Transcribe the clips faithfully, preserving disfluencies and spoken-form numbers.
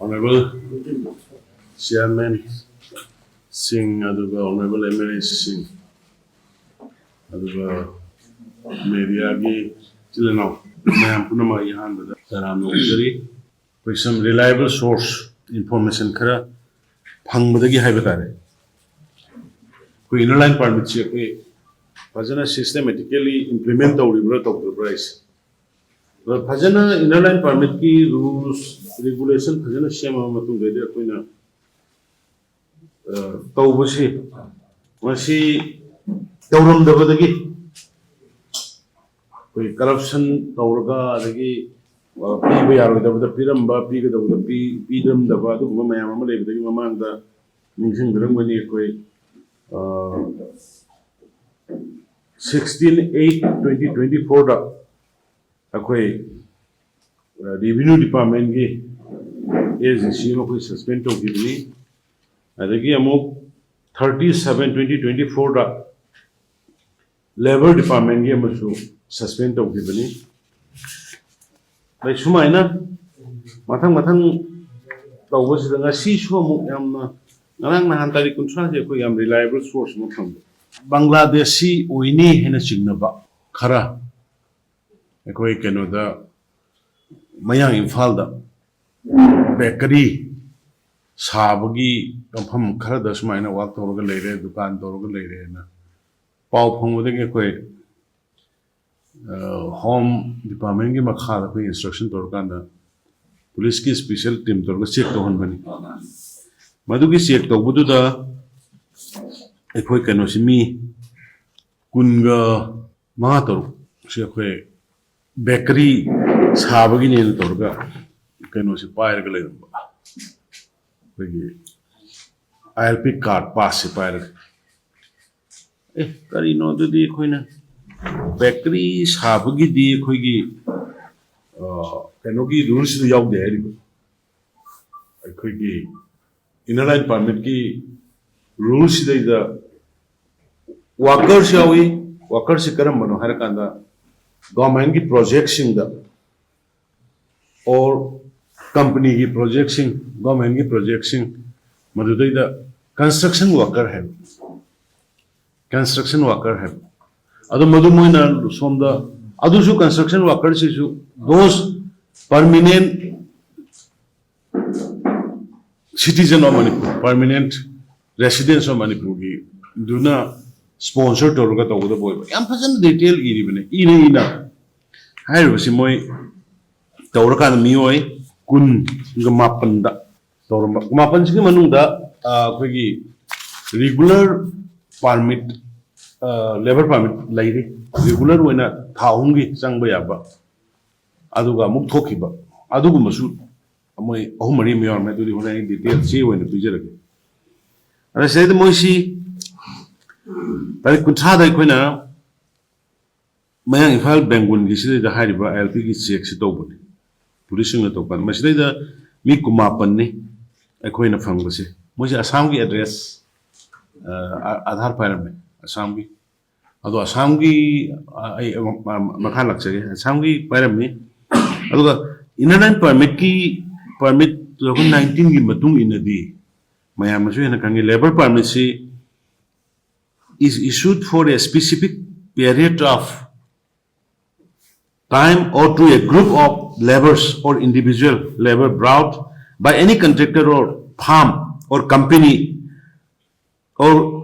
Honorable Chairman ꯁꯤꯡ, ꯑꯗꯨꯒ Honorable M L A ꯁꯤꯡ, ꯑꯗꯨꯒ ꯃꯦꯗꯤꯌꯥꯒꯤ ꯏꯆꯤꯜ ꯏꯅꯥꯎ ꯃꯌꯥꯝ ꯄꯨꯝꯅꯃꯛ ꯑꯩ ꯑꯍꯥꯟꯕꯗ ꯇꯔꯥꯝꯅ ꯑꯣꯛꯆꯔꯤ꯫ ꯑꯩꯈꯣꯏ some reliable source information ꯈꯔ ꯐꯪꯕꯗꯒꯤ ꯍꯥꯏꯕ ꯇꯥꯔꯦ, ꯑꯩꯈꯣꯏ inner line permitꯁꯦ ꯑꯩꯈꯣꯏ ꯐꯖꯅ systematically implement ꯇꯧꯔꯤꯕ꯭ꯔꯥ ꯇꯧꯗꯕ꯭ꯔꯥ ꯍꯥꯏꯁꯦ꯫ ꯑꯗꯣ ꯐꯖꯅ inner line permitꯀꯤ rules regulation ꯐꯖꯅ ꯁꯦꯝꯃꯕ ꯃꯇꯨꯡꯗꯗꯤ ꯑꯩꯈꯣꯏꯅ, ꯑ, ꯇꯧꯕꯁꯤ ꯃꯁꯤ ꯇꯧꯔꯝꯗꯕꯗꯒꯤ ꯑꯩꯈꯣꯏ corruption ꯇꯧꯔꯒ, ꯑꯗꯒꯤ, ꯑ, ꯄꯤꯕ ꯌꯥꯔꯣꯏꯗꯕꯗ ꯄꯤꯔꯝꯕ, ꯄꯤꯒꯗꯕꯗ ꯄꯤ-, ꯄꯤꯔꯝꯗꯕ, ꯑꯗꯨꯒꯨꯝꯕ ꯃꯌꯥꯝ ꯑꯃ ꯂꯩꯕꯗꯒꯤ ꯃꯃꯥꯡꯗ ꯅꯤꯡꯁꯤꯡꯕꯤꯔꯝꯒꯅꯤ ꯑꯩꯈꯣꯏ, ꯑ, sixteen eight twenty twenty fourꯗ ꯑꯩꯈꯣꯏ, ꯑ, revenue departmentꯀꯤ AGC ꯑꯃ ꯑꯩꯈꯣꯏ suspend ꯇꯧꯈꯤꯕꯅꯤ꯫ ꯑꯗꯒꯤ ꯑꯃꯨꯛ thirty seven twenty twenty fourꯗ labour departmentꯀꯤ ꯑꯃꯁꯨ suspend ꯇꯧꯈꯤꯕꯅꯤ꯫ ꯑꯗꯩ ꯁꯨꯃꯥꯏꯅ ꯃꯊꯪ ꯃꯊꯪ ꯇꯧꯕꯁꯤꯗ ꯉꯁꯤꯁꯨ ꯑꯃꯨꯛ ꯌꯥꯝꯅ, ꯉꯔꯥꯡ ꯅꯍꯥꯟ ꯇꯥꯔꯤꯛ ꯀꯨꯟꯊ꯭ꯔꯥꯁꯦ ꯑꯩꯈꯣꯏ ꯌꯥꯝ reliable source ꯑꯃ ꯐꯪꯕ꯫ ꯕꯪꯒ꯭ꯂꯥꯗꯦꯁꯤ ꯑꯣꯏꯅꯤ ꯍꯥꯏꯅ ꯆꯤꯡꯅꯕ ꯈꯔ ꯑꯩꯈꯣꯏ ꯀꯩꯅꯣꯗ, ꯃꯌꯥꯡ ꯏꯝꯐꯥꯜꯗ bakery ꯁꯥꯕꯒꯤ ꯃꯐꯝ ꯈꯔꯗ ꯁꯨꯃꯥꯏꯅ work ꯇꯧꯔꯒ ꯂꯩꯔꯦ, ꯗꯨꯀꯥꯟ ꯇꯧꯔꯒ ꯂꯩꯔꯦꯅ ꯄꯥꯎ ꯐꯪꯕꯗꯒꯤ ꯑꯩꯈꯣꯏ, ꯑ, Home Departmentꯀꯤ ꯃꯈꯥꯗ ꯑꯩꯈꯣꯏ instruction ꯇꯧꯔꯀꯥꯟꯗ policeꯀꯤ special team ꯇꯧꯔꯒ check ꯇꯧꯍꯟꯕꯅꯤ꯫ ꯃꯗꯨꯒꯤ check ꯇꯧꯕꯗꯨꯗ ꯑꯩꯈꯣꯏ ꯀꯩꯅꯣꯁꯤ ꯃꯤ ꯀꯨꯟꯒ ꯃꯉꯥ ꯇꯔꯨꯛꯁꯦ ꯑꯩꯈꯣꯏ bakery ꯁꯥꯕꯒꯤꯅꯦꯅ ꯇꯧꯔꯒ ꯀꯩꯅꯣꯁꯦ ꯄꯥꯏꯔꯒ ꯂꯩꯔꯝꯕ, ꯑꯩꯈꯣꯏꯒꯤ ILP card passꯁꯦ ꯄꯥꯏꯔꯒ꯫ ꯑꯦ, ꯀꯔꯤꯅꯣ ꯑꯗꯨꯗꯤ, ꯑꯩꯈꯣꯏꯅ bakery ꯁꯥꯕꯒꯤꯗꯤ ꯑꯩꯈꯣꯏꯒꯤ, ꯑ, ꯀꯩꯅꯣꯒꯤ rulesꯁꯤꯗ ꯌꯥꯎꯗꯦ ꯍꯥꯏꯔꯤꯕ꯫ ꯑꯩꯈꯣꯏꯒꯤ inner line permitꯀꯤ rulesꯁꯤꯗꯩꯗ workers ꯌꯥꯎꯏ꯫ Workerꯁꯤ ꯀꯔꯝꯕꯅꯣ ꯍꯥꯏꯔꯀꯥꯟꯗ governmentꯀꯤ projectꯁꯤꯡꯗ or ꯀꯝꯄꯅꯤꯒꯤ ꯄ꯭ꯔꯣꯖꯦꯛꯁꯤꯡ, ꯒꯣꯔꯃꯦꯟꯒꯤ ꯄ꯭ꯔꯣꯖꯦꯛꯁꯤꯡ, ꯃꯗꯨꯗꯩꯗ ꯀꯟꯁꯇ꯭ꯔꯛꯁꯟ ꯋꯥꯀꯔ ꯍꯥꯏꯕ, ꯀꯟꯁꯇ꯭ꯔꯛꯁꯟ ꯋꯥꯀꯔ ꯍꯥꯏꯕ ꯑꯗꯣ, ꯃꯗꯨ ꯃꯣꯏꯅ ꯁꯣꯝꯗ, ꯑꯗꯨꯁꯨ ꯀꯟꯁꯇ꯭ꯔꯛꯁꯟ ꯋꯥꯀꯔꯁꯤꯁꯨ those permanent citizen of Manipur, permanent residents of Manipurꯒꯤ ꯗꯨꯅ ꯁ꯭ꯄꯣꯟꯁꯔ ꯇꯧꯔꯒ ꯇꯧꯒꯗꯕ ꯑꯣꯏꯕ꯫ ꯌꯥꯝ ꯐꯖꯅ ꯗꯤꯇꯦꯜ ꯏꯔꯤꯕꯅꯦ꯫ ꯏꯅ ꯏꯅ ꯍꯥꯏꯔꯤꯕꯁꯤ ꯃꯣꯏ ꯇꯧꯔꯀꯥꯟꯗ ꯃꯤꯑꯣꯏ ꯀꯨꯟꯒ ꯃꯥꯄꯟꯗ ꯇꯧꯔꯝꯕ꯫ ꯃꯥꯄꯟꯁꯤꯒꯤ ꯃꯅꯨꯡꯗ, ꯑ, ꯑꯩꯈꯣꯏꯒꯤ ꯔꯤꯒꯨꯂꯔ ꯄꯥꯔꯃꯤꯠ, ꯂꯦꯕꯔ ꯄꯥꯔꯃꯤꯠ ꯂꯩꯔꯤ, ꯔꯤꯒꯨꯂꯔ ꯑꯣꯏꯅ ꯊꯥ ꯑꯍꯨꯝꯒꯤ ꯆꯪꯕ ꯌꯥꯕ, ꯑꯗꯨꯒ ꯑꯃꯨꯛ ꯊꯣꯛꯈꯤꯕ, ꯑꯗꯨꯒꯨꯝꯕꯁꯨ ꯃꯣꯏ ꯑꯍꯨꯝ ꯃꯔꯤ ꯑꯃ ꯌꯥꯎꯔꯝꯃꯦ꯫ ꯑꯗꯨꯗꯤ ꯍꯣꯔꯦꯟ ꯑꯩ ꯗꯤꯇꯦꯜ ꯆꯦ ꯑꯣꯏꯅ ꯄꯤꯖꯔꯒꯦ꯫ ꯑꯗ ꯁꯤꯗꯩꯗ ꯃꯣꯏꯁꯤ ꯇꯥꯔꯤꯛ ꯀꯨꯟꯊ꯭ꯔꯥꯗ ꯑꯩꯈꯣꯏꯅ ꯃꯌꯥꯡ ꯏꯝꯐꯥꯜ ꯕꯦꯡꯒꯨꯟꯒꯤ ꯁꯤꯗꯩꯗ ꯍꯥꯏꯔꯤꯕ ꯑꯥꯏ ꯑꯦꯜ ꯄꯤꯒꯤ ꯆꯦꯛꯁꯤ ꯇꯧꯕꯅꯤ꯫ ꯄꯨꯂꯤꯁꯁꯤꯡꯅ ꯇꯧꯕ ꯀꯥꯟꯗ ꯃꯁꯤꯗꯩꯗ ꯃꯤ ꯀꯨꯟꯃꯥꯄꯟꯅꯤ ꯑꯩꯈꯣꯏꯅ ꯐꯪꯕꯁꯦ꯫ ꯃꯣꯏꯁꯦ ꯑꯁꯥꯝꯒꯤ ꯑꯦꯗ꯭ꯔꯦꯁ, ꯑ, ꯑ-, ꯑꯥꯙꯥꯔ ꯄꯥꯏꯔꯝꯃꯦ, ꯑꯁꯥꯝꯒꯤ꯫ ꯑꯗꯣ ꯑꯁꯥꯝꯒꯤ, ꯑ, ꯑꯩ ꯑꯃꯨꯛ ꯃ-, ꯃꯈꯥ ꯂꯥꯛꯆꯒꯦ꯫ ꯑꯁꯥꯝꯒꯤ ꯄꯥꯏꯔꯝꯃꯤ꯫ ꯑꯗꯨꯒ ꯏꯟꯅꯔ ꯂꯥꯏꯟ ꯄꯥꯔꯃꯤꯠꯀꯤ, ꯄꯥꯔꯃꯤꯠ two thousand nineteenꯒꯤ ꯃꯇꯨꯡ ꯏꯟꯅꯗꯤ ꯃꯌꯥꯝꯅꯁꯨ ꯍꯦꯟꯅ ꯈꯪꯉꯤ, ꯂꯦꯕꯔ ꯄꯥꯔꯃꯤꯠꯁꯤ is issued for a specific period of time or to a group of laborers or individual labor brought by any contractor or firm or company or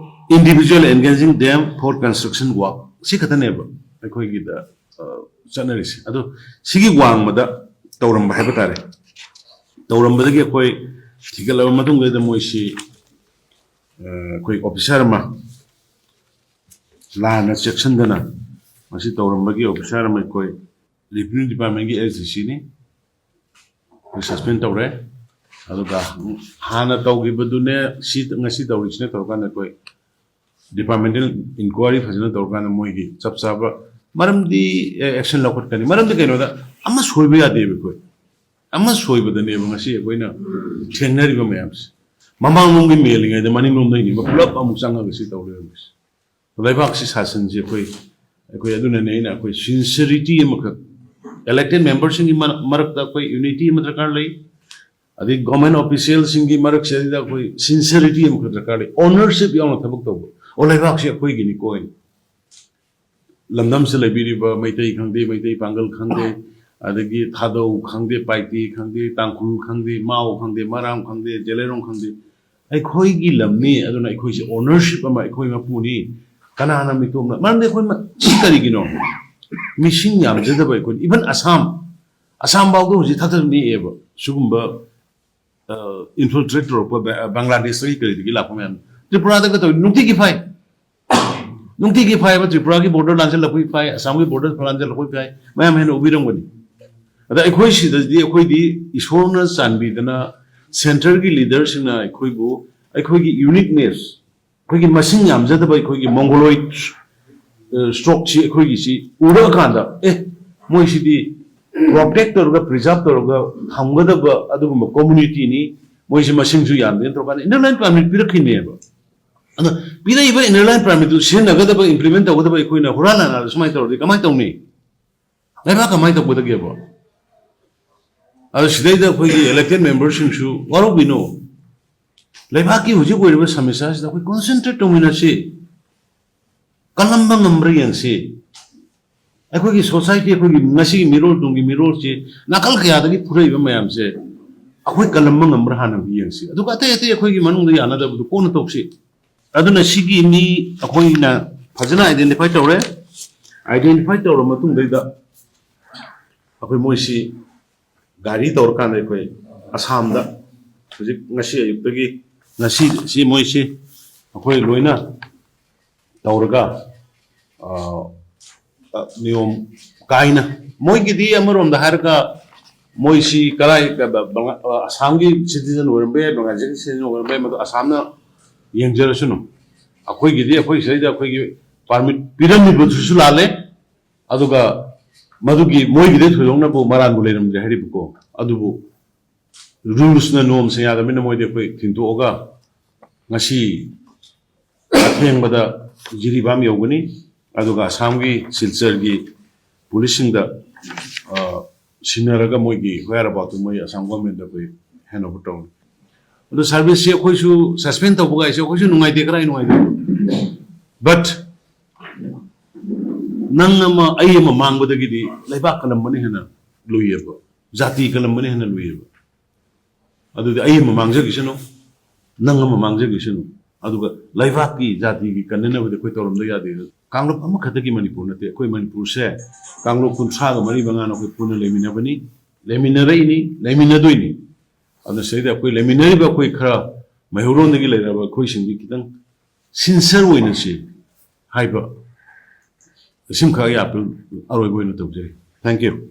individual engaging them for construction work. ꯁꯤ ꯈꯛꯇꯅꯦꯕ ꯑꯩꯈꯣꯏꯒꯤꯗ, ꯑ, ꯆꯠꯅꯔꯤꯁꯦ꯫ ꯑꯗꯣ ꯁꯤꯒꯤ ꯋꯥꯡꯃꯗ ꯇꯧꯔꯝꯕ ꯍꯥꯏꯕ ꯇꯥꯔꯦ꯫ ꯇꯧꯔꯝꯕꯗꯒꯤ ꯑꯩꯈꯣꯏ ꯊꯤꯒꯠꯂꯕ ꯃꯇꯨꯡꯗꯩꯗ ꯃꯣꯏꯁꯤ, ꯑ, ꯑꯩꯈꯣꯏ ꯑꯣꯐꯤꯁꯥꯔ ꯑꯃ ꯂꯥꯟꯅ ꯆꯦꯛꯁꯤꯟꯗꯅ ꯃꯁꯤ ꯇꯧꯔꯝꯕꯒꯤ ꯑꯣꯐꯤꯁꯥꯔ ꯑꯃ ꯑꯩꯈꯣꯏ ꯔꯦꯚꯤꯅ꯭ꯌꯨ ꯗꯤꯄꯥꯔꯠꯃꯦꯟꯒꯤ ꯑꯦꯁ ꯗꯤ ꯁꯤꯅꯤ꯫ ꯑꯩꯈꯣꯏ ꯁꯁꯄꯦꯟ ꯇꯧꯔꯦ꯫ ꯑꯗꯨꯒ ꯍꯥꯟꯅ ꯇꯧꯈꯤꯕꯗꯨꯅꯦ ꯁꯤ ꯉꯁꯤ ꯇꯧꯔꯤꯁꯤꯅꯦ ꯇꯧꯔꯀꯥꯟꯗ ꯑꯩꯈꯣꯏ ꯗꯤꯄꯥꯔꯠꯃꯦꯟꯇꯦꯜ ꯏꯟꯀ꯭ꯋꯥꯏꯔꯤ ꯐꯖꯅ ꯇꯧꯔꯀꯥꯟꯗ ꯃꯣꯏꯒꯤ ꯆꯞ ꯆꯥꯕ, ꯃꯔꯝꯗꯤ ꯑꯦꯛꯁꯟ ꯂꯧꯈꯠꯀꯅꯤ꯫ ꯃꯔꯝꯗꯤ ꯀꯩꯅꯣꯗ ꯑꯃ ꯁꯣꯏꯕ ꯌꯥꯗꯦꯕ ꯑꯩꯈꯣꯏ꯫ ꯑꯃ ꯁꯣꯏꯕꯗꯅꯦꯕ ꯉꯁꯤ ꯑꯩꯈꯣꯏꯅ ꯊꯦꯡꯅꯔꯤꯕ ꯃꯌꯥꯝꯁꯦ꯫ ꯃꯃꯥꯡꯂꯣꯝꯒꯤ ꯃꯦꯜꯂꯤꯉꯩꯗ ꯃꯅꯤꯡꯂꯣꯝꯗꯩꯅꯦꯕ ꯄꯨꯂꯞ ꯑꯃꯨꯛ ꯆꯪꯉꯒ ꯁꯤ ꯇꯧ ꯂꯩꯔꯝꯃꯤꯁꯦ꯫ ꯂꯩꯕꯥꯛꯁꯤ ꯁꯥꯁꯟꯁꯤ ꯑꯩꯈꯣꯏ, ꯑꯩꯈꯣꯏ ꯑꯗꯨꯅꯅꯦ ꯑꯩꯅ ꯑꯩꯈꯣꯏ ꯁꯤꯟꯁꯤꯌꯔꯤꯇꯤ ꯑꯃꯈꯛ Elected memberꯁꯤꯡꯒꯤ ꯃꯔꯛꯇ ꯑꯩꯈꯣꯏ unity ꯑꯃ ꯗꯔꯀꯥꯔ ꯂꯩ꯫ ꯑꯗꯩ government officialꯁꯤꯡꯒꯤ ꯃꯔꯛꯁꯤꯗ ꯑꯩꯈꯣꯏ sincerity ꯑꯃꯈꯛ ꯗꯔꯀꯥꯔ ꯂꯩ, ownership ꯌꯥꯎꯅ ꯊꯕꯛ ꯇꯧꯕ꯫ ꯑꯣ, ꯂꯩꯕꯥꯛꯁꯤ ꯑꯩꯈꯣꯏꯒꯤꯅꯤꯀꯣ꯫ ꯂꯝꯗꯝꯁꯤꯗ ꯂꯩꯕꯤꯔꯤꯕ ꯃꯩꯇꯩ ꯈꯪꯗꯦ, ꯃꯩꯇꯩ ꯄꯥꯡꯒꯜ ꯈꯪꯗꯦ, ꯑꯗꯒꯤ ꯊꯥꯗꯧ ꯈꯪꯗꯦ, ꯄꯥꯏꯇꯦ ꯈꯪꯗꯦ, ꯇꯥꯡꯈꯨꯜ ꯈꯪꯗꯦ, ꯃꯥꯎ ꯈꯪꯗꯦ, ꯃꯔꯥꯝ ꯈꯪꯗꯦ, ꯖꯦꯂꯩꯔꯣꯡ ꯈꯪꯗꯦ, ꯑꯩꯈꯣꯏꯒꯤ ꯂꯝꯅꯤ꯫ ꯑꯗꯨꯅ ꯑꯩꯈꯣꯏꯁꯦ ownership ꯑꯃ, ꯑꯩꯈꯣꯏ ꯃꯄꯨꯅꯤ꯫ ꯀꯅꯥꯅ ꯃꯤꯇꯣꯞꯅ? ꯃꯔꯝꯗꯤ ꯑꯩꯈꯣꯏ ꯃ-, ꯁꯤ ꯀꯔꯤꯒꯤꯅꯣ? ꯃꯤꯁꯤꯡ ꯌꯥꯝꯖꯗꯕ ꯑꯩꯈꯣꯏ, even ꯑꯁꯥꯝ, ꯑꯁꯥꯝ ꯐꯥꯎꯗ ꯍꯧꯖꯤꯛ ꯊꯥꯊꯔ ꯅꯦꯛꯑꯦꯕ ꯁꯤꯒꯨꯝꯕ, ꯑ, infiltrate ꯇꯧꯔꯛꯄ ꯕ-, ꯕꯪꯒ꯭ꯂꯥꯗꯦꯁꯇꯒꯤ ꯀꯔꯤꯗꯒꯤ ꯂꯥꯛꯄ ꯃꯌꯥꯝ꯫ ꯇ꯭ꯔꯤꯄꯨꯔꯥꯗꯒ ꯇꯧꯏ, ꯅꯨꯡꯇꯤꯒꯤ ꯐꯥꯏ꯫ ꯅꯨꯡꯇꯤꯒꯤ ꯐꯥꯏꯕ, ꯇ꯭ꯔꯤꯄꯨꯔꯥꯒꯤ border ꯂꯥꯟꯁꯤꯜꯂꯛꯄꯒꯤ ꯐꯥꯏ, ꯑꯁꯥꯝꯒꯤ border ꯂꯥꯟꯁꯤꯜꯂꯛꯄꯒꯤ ꯐꯥꯏ, ꯃꯌꯥꯝ ꯍꯦꯟꯅ ꯎꯕꯤꯔꯝꯒꯅꯤ꯫ ꯑꯗ ꯑꯩꯈꯣꯏ ꯁꯤꯗꯗꯤ ꯑꯩꯈꯣꯏꯗꯤ ꯏꯁꯣꯔꯅ ꯆꯥꯟꯕꯤꯗꯅ centreꯒꯤ leaderꯁꯤꯡꯅ ꯑꯩꯈꯣꯏꯕꯨ, ꯑꯩꯈꯣꯏꯒꯤ uniqueness, ꯑꯩꯈꯣꯏꯒꯤ ꯃꯁꯤꯡ ꯌꯥꯝꯖꯗꯕ ꯑꯩꯈꯣꯏꯒꯤ mongoloid stockꯁꯤ ꯑꯩꯈꯣꯏꯒꯤꯁꯤ ꯎꯔꯛꯑꯀꯥꯟꯗ, ꯑꯦ, ꯃꯣꯏꯁꯤꯗꯤ protect ꯇꯧꯔꯒ, preserve ꯇꯧꯔꯒ ꯊꯝꯒꯗꯕ ꯑꯗꯨꯒꯨꯝꯕ communityꯅꯤ, ꯃꯣꯏꯁꯤ ꯃꯁꯤꯡꯁꯨ ꯌꯥꯝꯗꯦꯅ ꯇꯧꯔꯀꯥꯟꯗ inner line permit ꯄꯤꯔꯛꯈꯤꯅꯦꯕ꯫ ꯑꯗꯣ ꯄꯤꯔꯛꯏꯕ inner line permitꯇꯨ ꯁꯤꯖꯤꯟꯅꯒꯗꯕ, implement ꯇꯧꯒꯗꯕ ꯑꯩꯈꯣꯏꯅ ꯍꯨꯔꯥꯟ ꯂꯥꯟꯅ ꯁꯨꯃꯥꯏꯅ ꯇꯧꯔꯗꯤ ꯀꯃꯥꯏꯅ ꯇꯧꯅꯤ? ꯂꯩꯕꯥꯛ ꯀꯃꯥꯏꯅ ꯇꯧꯒꯗꯒꯦꯕ? ꯑꯗꯣ ꯁꯤꯗꯩꯗ ꯑꯩꯈꯣꯏꯒꯤ elected memberꯁꯤꯡꯁꯨ ꯋꯥꯔꯧꯕꯤꯅꯣ꯫ ꯂꯩꯕꯥꯛꯀꯤ ꯍꯧꯖꯤꯛ ꯑꯣꯏꯔꯤꯕ ꯁꯃꯁ꯭ꯌꯥꯁꯤꯗ ꯑꯩꯈꯣꯏ concentrate ꯇꯧꯃꯤꯟꯅꯁꯤ, ꯀꯜꯂꯝꯕ ꯉꯝꯕ꯭ꯔꯥ ꯌꯦꯡꯁꯤ꯫ ꯑꯩꯈꯣꯏꯒꯤ society, ꯑꯩꯈꯣꯏꯒꯤ ꯉꯁꯤꯒꯤ ꯃꯤꯔꯣꯜ ꯇꯨꯡꯒꯤ ꯃꯤꯔꯣꯜꯁꯤ ꯅꯥꯀꯜ ꯀꯌꯥꯗꯒꯤ ꯐꯨꯔꯛꯏꯕ ꯃꯌꯥꯝꯁꯦ ꯑꯩꯈꯣꯏ ꯀꯜꯂꯝꯕ ꯉꯝꯕ꯭ꯔꯥ ꯍꯥꯟꯅ ꯑꯃꯨꯛ ꯌꯦꯡꯁꯤ, ꯑꯗꯨꯒ ꯑꯇꯩ ꯑꯇꯩ ꯑꯩꯈꯣꯏꯒꯤ ꯃꯅꯨꯡꯗ ꯌꯥꯅꯗꯕꯗꯨ ꯀꯣꯟꯅ ꯇꯧꯁꯤ꯫ ꯑꯗꯨꯅ ꯁꯤꯒꯤ ꯃꯤ ꯑꯩꯈꯣꯏꯅ ꯐꯖꯅ identify ꯇꯧꯔꯦ꯫ Identify ꯇꯧꯔ ꯃꯇꯨꯡꯗꯩꯗ ꯑꯩꯈꯣꯏ ꯃꯣꯏꯁꯤ ꯒꯥꯔꯤ ꯇꯧꯔꯀꯥꯟꯗ ꯑꯩꯈꯣꯏ ꯑꯁꯥꯝꯗ ꯍꯧꯖꯤꯛ ꯉꯁꯤ ꯑꯌꯨꯛꯇꯒꯤ, ꯉꯁꯤ ꯁꯤ ꯃꯣꯏꯁꯤ ꯑꯩꯈꯣꯏ ꯂꯣꯏꯅ ꯇꯧꯔꯒ, ꯑ, ꯑ, ꯅꯤꯌꯣꯝ ꯀꯥꯏꯅ, ꯃꯣꯏꯒꯤꯗꯤ ꯑꯃꯔꯣꯝꯗ ꯍꯥꯏꯔꯒ ꯃꯣꯏꯁꯤ ꯀꯔꯥꯏ, ꯀ-, ꯕ-, ꯕꯪꯒꯥ-, ꯑ, ꯑꯁꯥꯝꯒꯤ citizen ꯑꯣꯏꯔꯝꯕ ꯌꯥꯏ, ꯕꯪꯒ꯭ꯂꯥꯗꯦꯁꯀꯤ citizen ꯑꯣꯏꯔꯝꯕ ꯌꯥꯏ, ꯃꯗꯨ ꯑꯁꯥꯝꯅ ꯌꯦꯡꯖꯔꯁꯅꯨ꯫ ꯑꯩꯈꯣꯏꯒꯤꯗꯤ ꯑꯩꯈꯣꯏ ꯁꯤꯗꯩꯗ ꯑꯩꯈꯣꯏꯒꯤ permit ꯄꯤꯔꯝꯃꯤꯕꯗꯨꯁꯨ ꯂꯥꯜꯂꯦ, ꯑꯗꯨꯒ ꯃꯗꯨꯒꯤ ꯃꯣꯏꯒꯤꯗꯤ ꯊꯣꯏꯗꯣꯛꯅꯕꯨ ꯃꯔꯥꯟꯕꯨ ꯂꯩꯔꯝꯗ꯭ꯔꯦ ꯍꯥꯏꯔꯤꯕꯀꯣ꯫ ꯑꯗꯨꯕꯨ rulesꯅ, ꯅꯤꯌꯣꯝꯁꯤꯡ ꯌꯥꯗꯕꯅꯤꯅ ꯃꯣꯏꯗꯤ ꯑꯩꯈꯣꯏ ꯊꯤꯟꯗꯣꯛꯑꯒ ꯉꯁꯤ ꯑꯊꯦꯡꯕꯗ ꯖꯤꯔꯤꯕꯥꯝ ꯌꯧꯒꯅꯤ꯫ ꯑꯗꯨꯒ ꯑꯁꯥꯝꯒꯤ ꯁꯤꯜꯆꯔꯒꯤ ꯄꯨꯂꯤꯁꯁꯤꯡꯗ, ꯑ, ꯁꯤꯟꯅꯔꯒ ꯃꯣꯏꯒꯤ whereaboutꯇꯨ ꯃꯣꯏ ꯑꯁꯥꯝ ꯒꯣꯔꯃꯦꯟꯗ ꯑꯩꯈꯣꯏ hand over ꯇꯧꯅꯤ꯫ ꯑꯗꯣ serviceꯁꯤ ꯑꯩꯈꯣꯏꯁꯨ suspend ꯇꯧꯕꯒꯥꯏꯁꯦ ꯑꯩꯈꯣꯏꯁꯨ ꯅꯨꯡꯉꯥꯏꯇꯦ, ꯀꯔꯥꯏ ꯅꯨꯡꯉꯥꯏꯇꯦ꯫ But ꯅꯪ ꯑꯃ ꯑꯩ ꯑꯃ ꯃꯥꯡꯕꯗꯒꯤꯗꯤ ꯂꯩꯕꯥꯛ ꯀꯜꯂꯝꯕꯅ ꯍꯦꯟꯅ ꯂꯨꯏꯌꯦꯕ, ꯖꯥꯇꯤ ꯀꯜꯂꯝꯕꯅ ꯍꯦꯟꯅ ꯂꯨꯏꯌꯦꯕ꯫ ꯑꯗꯨꯗꯤ ꯑꯩ ꯑꯃ ꯃꯥꯡꯖꯈꯤꯁꯅꯨ, ꯅꯪ ꯑꯃ ꯃꯥꯡꯖꯈꯤꯁꯅꯨ, ꯑꯗꯨꯒ ꯂꯩꯕꯥꯛꯀꯤ ꯖꯥꯇꯤꯒꯤ ꯀꯟꯅꯅꯕꯗꯤ ꯑꯩꯈꯣꯏ ꯇꯧꯔꯝꯗ ꯌꯥꯗꯦ꯫ ꯀꯥꯡꯂꯨꯞ ꯑꯃꯈꯛꯇꯒꯤ ꯃꯅꯤꯄꯨꯔ ꯅꯠꯇꯦ, ꯑꯩꯈꯣꯏ ꯃꯅꯤꯄꯨꯔꯁꯦ ꯀꯥꯡꯂꯨꯞ ꯀꯨꯟꯊ꯭ꯔꯥꯒ ꯃꯔꯤ ꯃꯉꯥꯅ ꯑꯩꯈꯣꯏ ꯄꯨꯟꯅ ꯂꯩꯃꯤꯟꯅꯕꯅꯤ, ꯂꯩꯃꯤꯟꯅꯔꯛꯏꯅꯤ, ꯂꯩꯃꯤꯟꯅꯗꯣꯏꯅꯤ꯫ ꯑꯗꯨꯅ ꯁꯤꯗꯩꯗ ꯑꯩꯈꯣꯏ ꯂꯩꯃꯤꯟꯅꯔꯤꯕ ꯑꯩꯈꯣꯏ ꯈꯔ ꯃꯩꯍꯧꯔꯣꯟꯗꯒꯤ ꯂꯩꯔꯕ ꯑꯩꯈꯣꯏꯁꯤꯡꯗꯤ ꯈꯤꯇꯪ sincere ꯑꯣꯏꯅꯁꯤ ꯍꯥꯏꯕ ꯑꯁꯤꯃꯈꯛ ꯑꯩ ꯑꯄꯤꯜ ꯑꯔꯣꯏꯕ ꯑꯣꯏꯅ ꯇꯧꯖꯔꯤ꯫ Thank you꯫